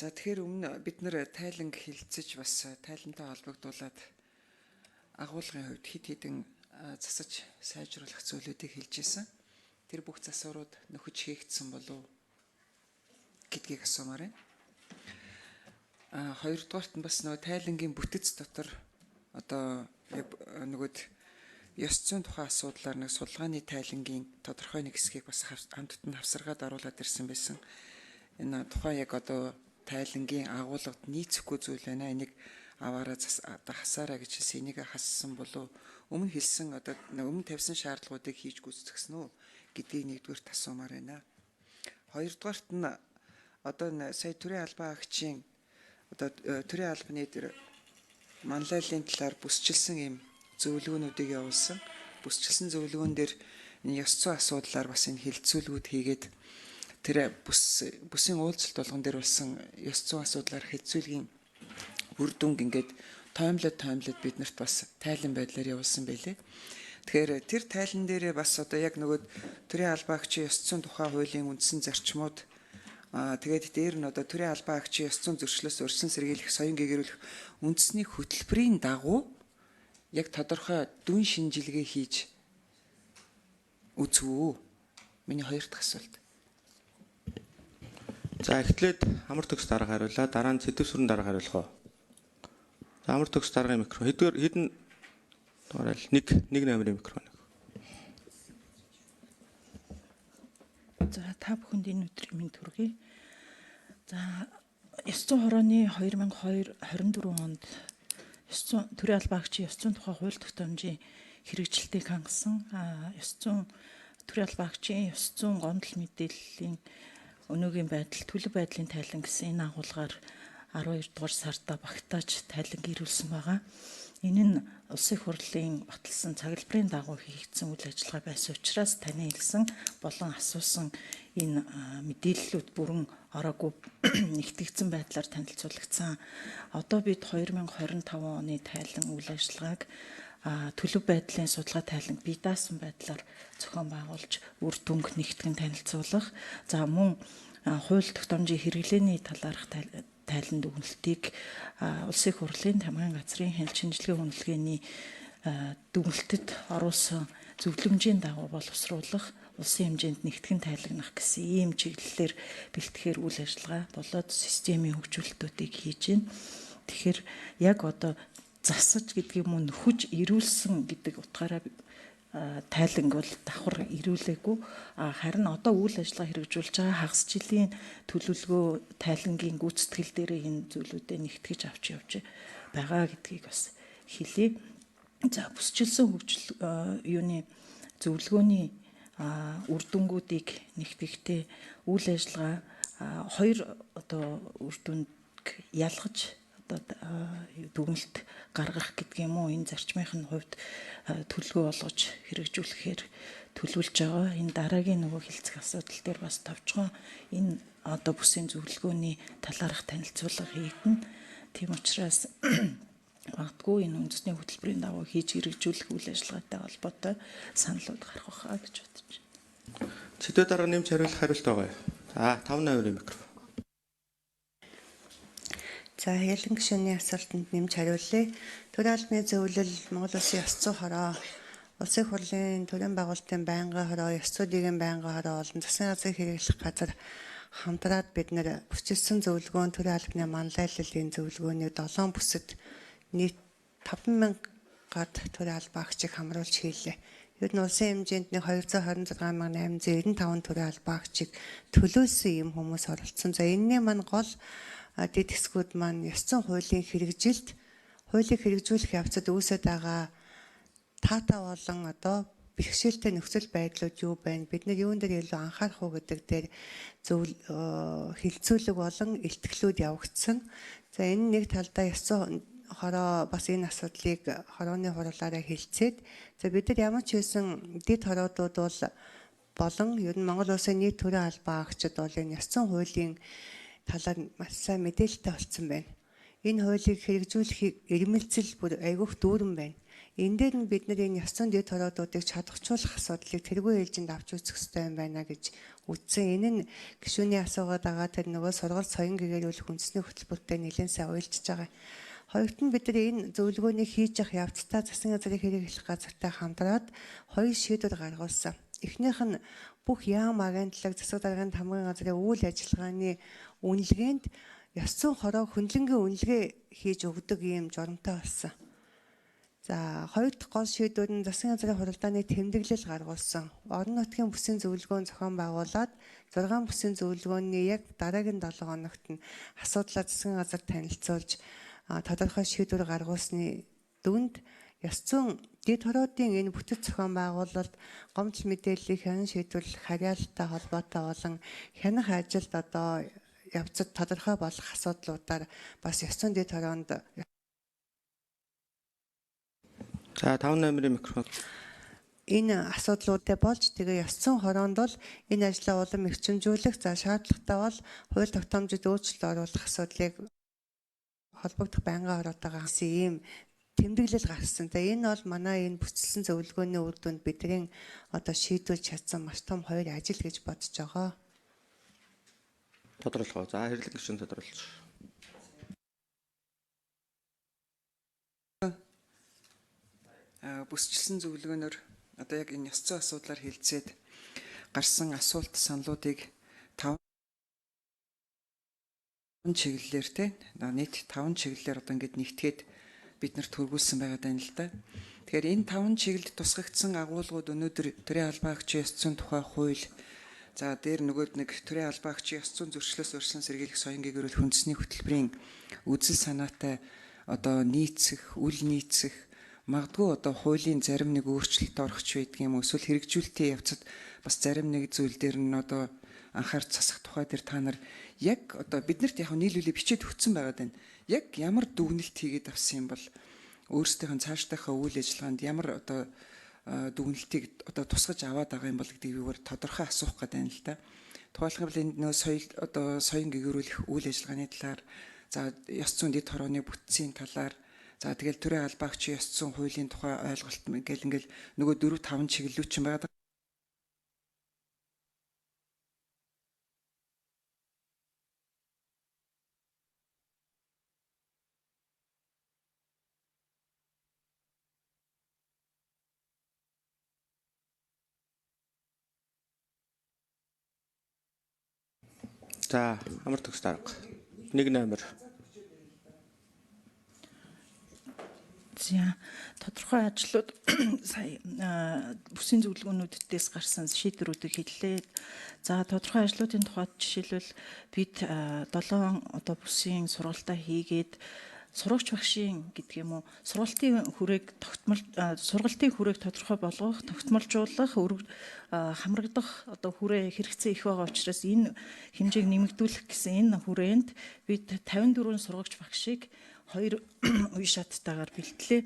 За, тэгэхээр өмнө бид нэр тайланг хилцэж, бас тайлантай холбогдуулаад агуулгын хувьд хэд хэдэн засаж сайжруулах зүйлүүдийг хэлж ирсэн. Тэр бүх засварууд нөхөж хийгдсэн болов гэдгийг асуумаар байна. Хоёрдугаарт нь бас нөгөө тайлангийн бүтэц дотор одоо яг нөгөөд ёс зүйн тухай асуудлаар нэг судалгааны тайлангийн тодорхой нэг хэсгийг бас хамтд нь хавсаргаад оруулаад ирсэн байсан. Энэ тухайн яг одоо тайлангийн агуулгад нийцэхгүй зүйл байна. Энийг аваараа одоо хасаараа гэж хэлсэн. Энийг хассан болов, өмнө хэлсэн, одоо өмнө тавьсан шаардлагуудыг хийж гүйцэтгэсэн үү гэдгийг нэгдүгээрт асуумаар байна. Хоёрдугаарт нь одоо сая төрийн албан агчийн одоо төрийн албаны тэр манлайллын талаар бүсчилсэн юм зөвлөгөөнүүдийг явуулсан. Бүсчилсэн зөвлөгөөн дээр энэ ёс зүйн асуудлаар бас энэ хэлэлцүүлгүүд хийгээд, тэр бүсийн уулзалт болгон дээр болсон ёс зүйн асуудлаар хэлэлцүүлгийн үр дүнг ингээд тоомлоод тоомлоод биднэрт бас тайлан байдлаар явуулсан байлээ. Тэгэхээр тэр тайлан дээрээ бас одоо яг нөгөө төрийн албан агчийн ёс зүйн тухай хуулийн үндсэн зарчмууд, тэгээд дээр нь одоо төрийн албан агчийн ёс зүйн зөрчлөөс урьдчилан сэргийлэх, соён гэгэрүүлэх үндэсний хөтөлбөрийн дагуу яг тодорхой дүн шинжилгээ хийж үзв үү? Миний хоёр дахь асуулт. За, эхлээд Амар төгс дарга хариулаа. Дараа нь Сэдэв сүрэн дарга хариулах уу? За, Амар төгс даргын микро. Хэдгээр хэдэн дугаарал 1 1 номерын микрофон. За, та бүхэнд энэ өдрийн мэнд хүргэе. За, ёс зүйн хорооны 2002 24 онд ёс зүйн төрийн албан агчийн ёс зүйн тухай хууль тогтоомжийн хэрэгжилтийг хангасан ёс зүйн төрийн албан агчийн ёс зүйн гомдол мэдээллийн өнөөгийн байдал, төлөв байдлын тайлан гэсэн энэ агуулгаар 12 дугаар сарда багтааж тайлан гэрүүлсэн байгаа. Энэ нь Улсын их хурлын баталсан цаглбарын дагуу хийгдсэн үйл ажиллагаа байсан учраас таны хэлсэн болон асуусан энэ мэдээллүүд бүрэн ороогүй нэгтгэгдсэн байдлаар танилцуулагдсан. Одоо бид 2025 оны тайлан үйл ажиллагааг төлөв байдлын судалгаа тайланг бие даасан байдлаар зохион байгуулж, үр дүнг нэгтгэн танилцуулах. За, мөн хууль тогтоомжийн хэрэглээний талаарх тайлан дүгнэлтийг Улсын их хурлын тамгын газрын хяналт шинжилгээ үнэлгээний дүгнэлтэд оруулсан зөвлөмжийн дагуу боловсруулах, улсын хэмжээнд нэгтгэн тайлагнах гэсэн ийм чиглэлээр бэлтгэхээр үйл ажиллагаа болоод системийн хөгжүүлэлтүүдийг хийж байна. Тэгэхээр яг одоо засаж гэдэг юм уу, нөхөж ирүүлсэн гэдэг утгаараа тайланг бол давхар ирүүлээгүй. Харин одоо үйл ажиллагаа хэрэгжүүлж байгаа хагас жилийн төлөвлөгөө тайлангийн гүйцэтгэл дээрээ энэ зүйлүүдээ нэгтгэж авч явж байгаа гэдгийг бас хэлье. За, бүсчилсэн хөгжил юуны зөвлөгөөний үр дүнгуудыг нэгтгэхдээ үйл ажиллагаа хоёр одоо үр дүнг ялгаж одоо дүгнэлт гаргах гэдэг юм уу, энэ зарчмынх нь хувьд төлөвлөгөө болгож хэрэгжүүлэхээр төлөвлөж байгаа. Энэ дараагийн нөгөө хэлцэх асуудал дээр бас товчхон энэ одоо бүсийн зөвлөгөөний талаарх танилцуулга хийгдэнэ. Тийм учраас магадгүй энэ үндэсний хөтөлбөрийн дагуу хийж хэрэгжүүлэх үйл ажиллагаатай холбоотой саналууд гарах байхаа гэж бодож байна. Сэдвээ дарга нэмж хариулах хариулт байгаа юу? За, 5 номерын микрофон. За, Хялан гишүүний асуултанд нэмж хариулъя. Төрийн албаны зөвлөл Монгол Улсын ёс зүйн хороо, Улсын их хурлын төрийн байгуулалтын байнгын хороо, ёс зүйн нийгмийн байнгын хороо болон засгийн газрын хэрэглэх газар хамтраад бид нэр бүсчилсэн зөвлөгөөн, төрийн албаны манлайллын зөвлөгөөнийг 7 бүсэд нийт 5,000 гад төрийн албан агчийг хамруулж хийлээ. Ер нь улсын хэмжээнд нэг 226,895 төрийн албан агчийг төлөөлсөн юм хүмүүс оролцсон. За, энэний маань гол дэд хэсгүүд маань ёс зүйн хуулийн хэрэгжилт, хуулийг хэрэгжүүлэх явцад үүсэт байгаа таатай болон одоо бэрхшээлтэй нөхцөл байдлууд юу байна? Бид нар юун дээр илүү анхаарах уу гэдэг дээр зөв хилцүүлэг болон илтгэлүүд явагдсан. За, энэ нэг талдаа ёс зүйн хороо бас энэ асуудлыг хорооны хурлаараа хилцээд, за, бид нар ямар ч байсан дэд хороодууд бол болон ер нь Монгол Улсын нийт төрийн албан агчид бол энэ ёс зүйн хуулийн талаар маш сайн мэдээлэлтэй болсон байна. Энэ хуулийг хэрэгжүүлэхийг эрмэлзэл бүр айгүйх дүүрэн байна. Энэ дээр нь бид нар энэ ёс зүйн дэд хороодуудыг чадахжуулах асуудлыг тэргүй ээлжинд авч үзэх ёстой юм байна гэж үзсэн. Энэ нь гишүүний асуугаад байгаа тэр нөгөө сургалт соён гэгэрүүлэх үндэсний хөтөлбөртэй нэлээд сайн уялдж байгаа. Хоёрт нь бид нар энэ зөвлөгөөнийг хийж явах явцдаа засгийн газрын хэрэг хэлэх газартай хамтраад хоёр шийдвэр гаргуулсан. Эхнийх нь бүх яам агентлаг, засаг даргын тамгын газрын үйл ажиллагааны үнэлгээнд ёс зүйн хороо хөндлөнгийн үнэлгээ хийж өгдөг ийм журамтай болсон. За, хоёр дахь гол шийдвэр нь засгийн газрын хуралдааны тэмдэглэл гаргуулсан. Орон нутгийн бүсийн зөвлөгөөн зохион байгуулад 6 бүсийн зөвлөгөөний яг дараагийн 7 хоногт нь асуудлаа засгийн газар танилцуулж тодорхой шийдвэр гаргуулсны дүнд ёс зүйн дэд хороодын энэ бүтэц зохион байгуулалт гомдол мэдээллийг хянан шийдвэрлэх харьяалалтай холбоотой болон хянах ажилд одоо явцад тодорхой болох асуудлуудаар бас ёс зүйн дэд хороонд. За, 5 номерын микрофон. Энэ асуудлуудтай болж тэгээ ёс зүйн хороонд бол энэ ажлаа улам эрчимжүүлэх, за шаардлагатай бол хууль тогтоомжид өөрчлөлт оруулах асуудлыг холбогдох байнгын хороотойгоо ийм тэмдэглэл гарсан. За, энэ бол манай энэ бүсэлсэн зөвлөгөөний үр дүнд бидний одоо шийдвэрлж чадсан маш том хоёр ажил гэж бодож байгаа. Тодруулах уу? За, хэрэглэн гишүүн тодруулж. Бүсчилсэн зөвлөгөөнөөр одоо яг энэ ёс зүйн асуудлаар хэлцээд гарсан асуулт саналуудыг 5 чиглэлээр, те, нийт 5 чиглэлээр одоо ингээд нэгтгээд бид нарт хүргүүлсэн байгаа даа л да. Тэгэхээр энэ 5 чиглэлд тусгагдсан агуулгууд өнөөдөр төрийн албан агчийн ёс зүйн тухай хууль, за дээр нөгөөд нэг төрийн албан агчийн ёс зүйн зөрчлөөс урьдчилан сэргийлэх соён гэгэрүүлэх үндэсний хөтөлбөрийн үзэл санаатай одоо нийцэх, үл нийцэх, магадгүй одоо хуулийн зарим нэг өөрчлөлт орох ч байдаг юм уу, эсвэл хэрэгжүүлэлтийн явцад бас зарим нэг зүйл дээр нь одоо анхаарч засах тухай дээр та нар яг одоо биднэрт яг нийлүүлээ бичээд өгсөн байгаа даа. Яг ямар дүгнэлт хийгээд авсан юм бол, өөрсдийнх нь цаашдынхаа үйл ажиллагаанд ямар одоо дүгнэлтийг одоо тусгаж аваад байгаа юм бол гэдгийг юугаар тодорхой асуух гэдэг юм л да. Тухайлбал энд нөө соёл одоо соён гэгэрүүлэх үйл ажиллагааны талаар, за ёс зүйн дэд хорооны бүтцийн талаар, за тэгэл төрийн албаа агчийн ёс зүйн хуулийн тухай ойлголт гэл ингээл нөгөө 4 5 чиглэлүүд чинь байгаа. За, амар төгс дарга. 1 номер. За, тодорхой ажлууд сая бүсийн зөвлөгөөнүүддээс гарсан шийдвэрүүдийг хэллээ. За, тодорхой ажлуудын тухайд жишээлбэл бид 7 одоо бүсийн сургалтаа хийгээд сурагч багшийн гэдэг юм уу, сургалтын хүрээг тогтмол сургалтын хүрээг тодорхой болгох, тогтмолжуулах, хамрагдах одоо хүрээ хэрэгцээ их байгаа учраас энэ хэмжээг нэмэгдүүлэх гэсэн энэ хүрээнд бид 54 сургагч багшийг 2 үе шаттайгаар бэлтлээ.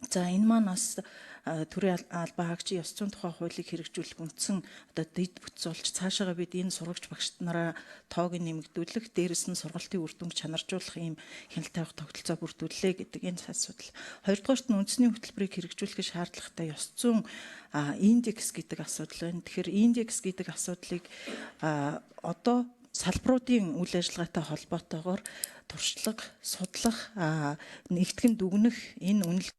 За, энэ маань бас төрийн албан хаагчийн ёс зүйн тухай хуулийг хэрэгжүүлэх үндсэн одоо дэд бүтц болж цаашаага бид энэ сургагч багш нараа тоог нэмэгдүүлэх, дээрэс нь сургалтын үр дүнг чанаржуулах ийм хяналт тавих тогтолцоо бүрдүүллээ гэдэг энэ асуудал. Хоёрдугаарт нь үндэсний хөтөлбөрийг хэрэгжүүлэх шаардлагатай ёс зүйн индекс гэдэг асуудал байна. Тэгэхээр индекс гэдэг асуудлыг одоо салбаруудын үйл ажиллагаатай холбоотойгоор туршлага, судлах, нэгтгэн дүгнэх энэ үнэл